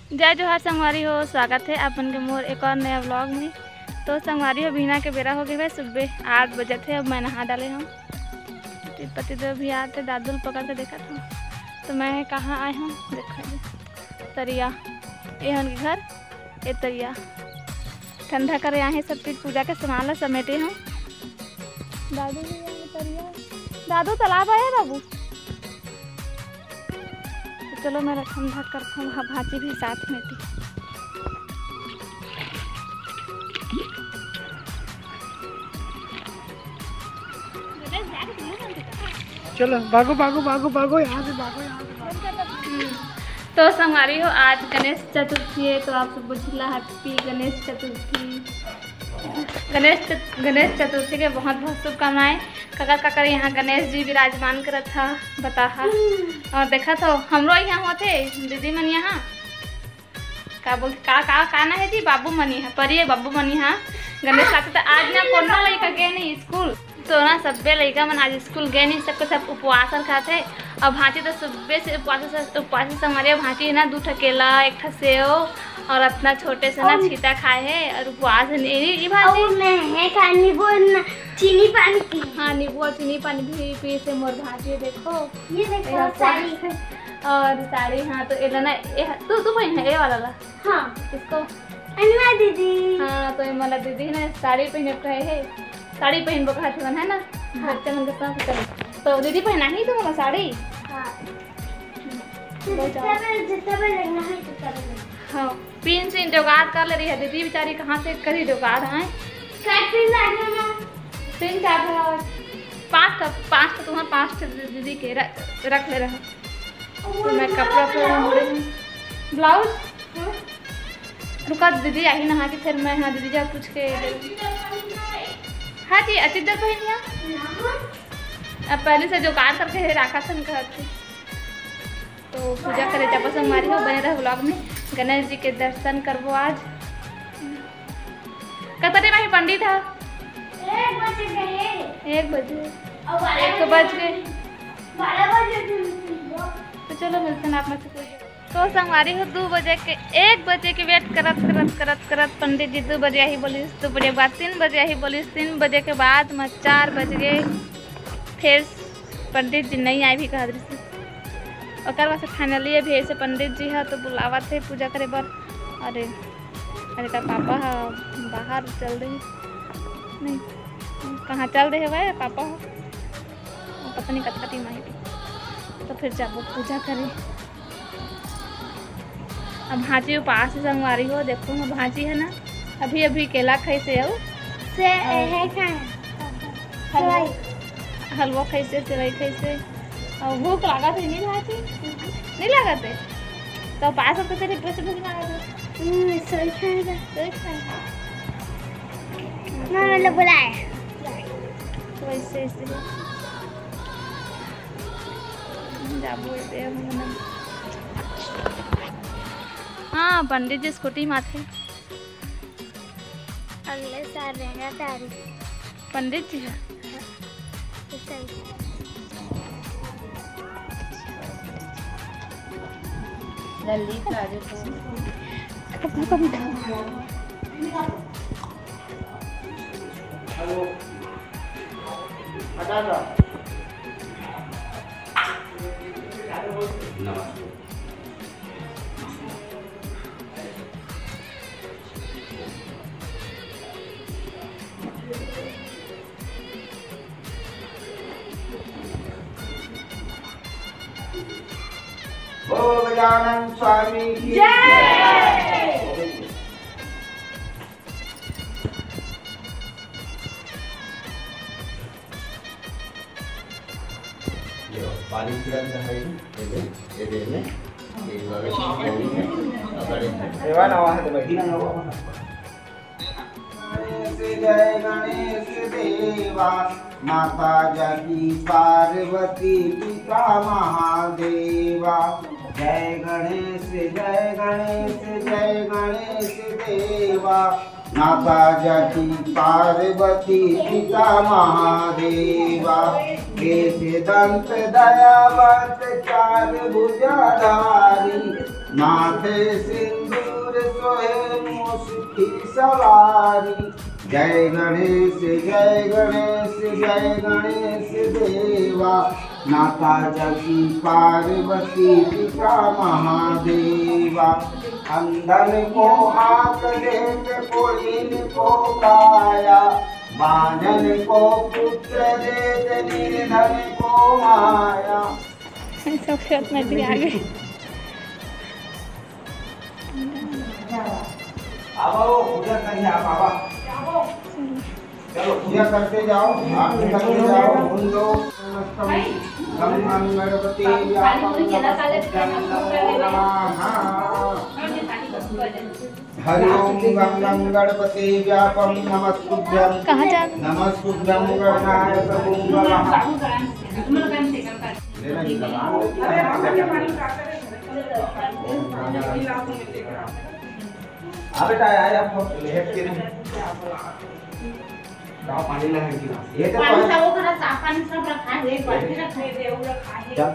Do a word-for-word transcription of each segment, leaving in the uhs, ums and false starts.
जय जोहार संगवारी हो, स्वागत हे आप मन के मोर एक और नया vlog में। तो संगवारी हो, बिहना के बेरा हो गे हे, सुबह आठ बजत हे। अब मैं नहा डाले हंव। पति देव भी आत हे, दादू ल पकड़ के देखत हंव। तो मैं कहाँ आए हंव, देखो ये तरिया, ये हमन के घर, ये तरिया। ठंडा करे आहे सब चीज, पूजा के सामान ला समेटे हंव। दादू भी आए तरिया। दादू, तालाब आए बाबू। तो चलो, मैं ठंडा करथंव, वहाँ भांची भी साथ में थी। चलो, भागो, भागो, भागो, भागो, यहाँ से भागो, यहाँ से भागो। हम्म। तो संगवारी हो, आज गणेश चतुर्थी हे, तो आप सब बुझिला, happy गणेश चतुर्थी। गणेश चत-, गणेश चतुर्थी के बहुत बहुत शुभकामनाएं। काकर काकर यहाँ गणेश जी विराजमान करत हा, बता हा। और देखत हो, हमरो यहाँ होथे, दीदी मन यहाँ का बोलथे, का, का, का ना हे जी, बाबू मन यहाँ, परिये बाबू मन यहाँ गणेश आथे। तो आज ना कोनो लइका गे नहीं स्कूल, तो ना सब्बे लइका मन आज स्कूल गे नहीं, सबके सब उपवास रखाथे। और भांची तो सुबह से उपवास, उपवास संगवारी। भांची हे ना, दू ठा केला, एक ठा सेव और अतना छोटे से ना और छीटा खाए हे और उपवास हे। ए, ए भांची। और मैं हे का नींबू न चीनी पानी पी। हाँ, नींबू और चीनी पानी भी पी से मोर भांची, देखो। ये देखो ये साड़ी। और साड़ी, हाँ, तो एला ना, ए, तू, तू पहन हे, ए वाला ला। हाँ। इसको? अनिमा दीदी। हाँ, तो ये मोला दीदी ना साड़ी पहने कहे हे, साड़ी पहनबो कहत हवन, है ना? हाँ। बच्चा मन के साथ चलो। तो दीदी पहना ही तो मोला साड़ी। हाँ। बहुत जितना ज्यादा। बेर, जितना बेर लेना है, जितना बेर लेना। हाँ, पिन सिन जुगाड़ कर ले रही है दीदी बेचारी, कहाँ से करी जुगाड़, हैं? कट पिन लागे ना। तीन चार ठो, पाँच ठो, पाँच ठो तुम्हार, पाँच ठो दीदी के र-, रख ले रहा। तो मैं कपड़ा पूरा मोड़े हूँ। ब्लाउज? रुका, दीदी आही नहा के, फिर मैं, हाँ, दीदी जा पूछ के। हाँ जी, अच्छी देर पहन लिया। अब पहले से जुगाड़ करके हे राखा सन कहत थे। तो पूजा करे जाबो संगवारी हो, बने रहो vlog में। गणेश जी के दर्शन करबो आज। कतने में पंडित हा? एक बजे गए। एक बजे। और बारह एक बजे बज गए। बारह बजे। तो चलो मिलते हैं आप में से कोई। तो संगवारी हो, दू बजे के, एक बजे के wait करत, करत, करत, करत पंडित जी दू बजे आही बोलिस, दू बजे के बाद तीन बजे आही बोलिस, तीन बजे के बाद में चार बज गए। फिर पंडित जी नहीं आए भी कहत रहिस। ओकर बाद से finally अभी ऐसे पंडित जी ह तो बुलावत हे पूजा करे बर। अरे, अरे का पापा ह बाहर चल दे, नहीं, कहाँ चल दे हवय पापा ह, पता नहीं कतका time आही। तो फिर जाबो पूजा करे। अब भांची उपास हे संगवारी हो, देखो ना भांची हे ना, अभी अभी केला खाइसे अउ से और हे खाए। हलवा, सेवई। हलवा खाइसे, सेवई खाइसे। अउ भूख लागत हे नहीं भांची? नहीं लागत हे? तो उपास होके तेरे कुछ भूख लागत हे? हम्म, सेवई खाएगा। सेवई खाएगा। ना, मतलब बुलाए। तो ऐसे, ऐसे। जाबो, ऐसे हम ना। हाँ, पंडित जी scooty माथे। अगले साल रेंगा तारी। पंडित जी ह? हाँ, तो सही। ललित आ जाओ। हटा दो। नमस्ते। बोलो गजानन स्वामी की जय। ये पानी तुरंत है, ये दे, ये दे में, ये वाला चीज पानी में, अगर ये वाला वहाँ से बैठी ना, वो वहाँ। गणेश जय गणेश देवा, माता जाकी पार्वती पिता महादेवा। जय गणेश, जय गणेश, जय गणेश देवा, माता जाकी पार्वती पिता महादेवा। एक दंत दयावंत चार भुजाधारी, माथे सिंह हे मुसकी सवारी। जय गणेश, जय गणेश, जय गणेश देवा। नाता जगी पार्वती पिता महादेवा। अंधन को आँख देत, कोढ़िन को काया, बाँझन को पुत्र देत, निर्धन को माया। सब खेत में भी आ गए। आवा, वो पूजा करिए आप, आवा। चलो, पूजा करते जाओ, आरती करते जाओ, उन लोग। गंगं गणपति व्यापं नमस्तुभ्यं नमो नमः। हरि ओम गंगं गणपति व्यापं नमस्तुभ्यं। कहाँ जा नमस्तुभ्यं गणनायक पुंगवः। हाँ बेटा, आया, आया, आप लेट के नहीं। का पानी ला है कि ना? ये तो पानी पानी। सब वो करा, साफ पानी सब रखा है, एक बाल्टी रखा है, देव रखा है। क्या?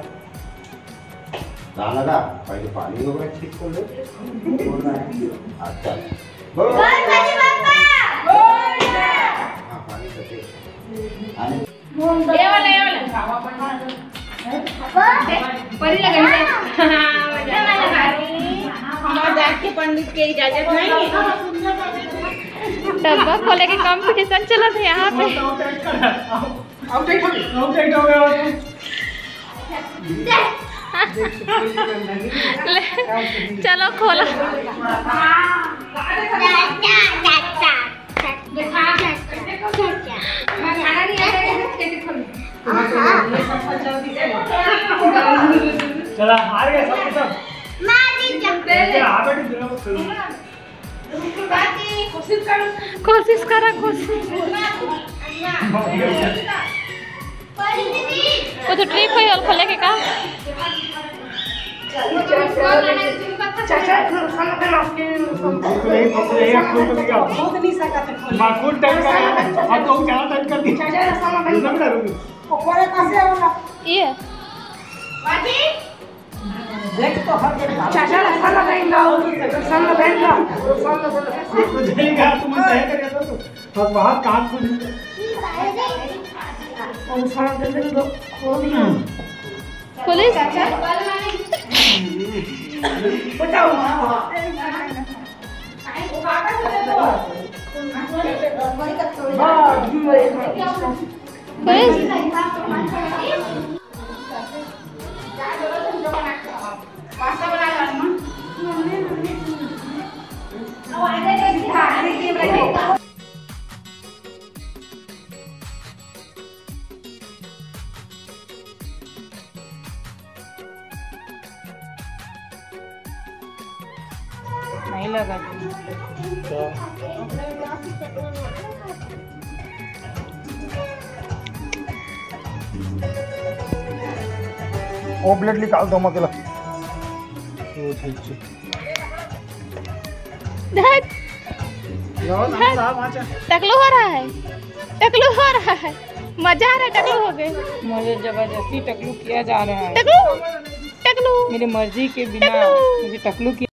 ना, ना, ना, पहले पानी वगैरह ठीक कर ले। अच्छा। बोल। बोल गणपति बप्पा। बोल। हाँ, पानी तो दे। आने। ये वाला, ये वाला। परी लगा है। हाँ, मजा आ गया। हमारे जाके पंडित के इजाजत नहीं। डब्बा खोले के कंपटीशन चलत हे यहाँ पे। आउट हो गया। आउट हो गया। ले, चलो खोलो। चला, हार गया सब के सब। मार दी जब। आ बेटी, दुनिया को खेलो। कोशिश करा, कोशिश। वो तो ट्रिप है, और खोले के का? चाचा, साला पहले आपके बहुत नहीं सकत है। माकुल टाइप का है। आप तो ज्यादा टाइप कर दिया। चाचा, साला पहले। दूसरा भी डालूंगी। ये। देख तो हर एक चाचा ला साला बहन ला, साला बहन ला, साला, साला। तो जाएगा, तुम तय करेगा तो। बस बाहर कान खोल। और साला दे दे दो, खोल दिया। पुलिस। बताओ, हाँ, हाँ। पुलिस। नहीं लगा। वो ब्लेड निकाल दो, मत ला। वो ठीक, ठीक। धत। धत। टकलू हो रहा है, टकलू हो रहा है, मजा आ रहा है, टकलू हो गए। मुझे जबरदस्ती टकलू किया जा रहा है। टकलू, टकलू। मेरी मर्जी के बिना टकलू। मुझे टकलू किया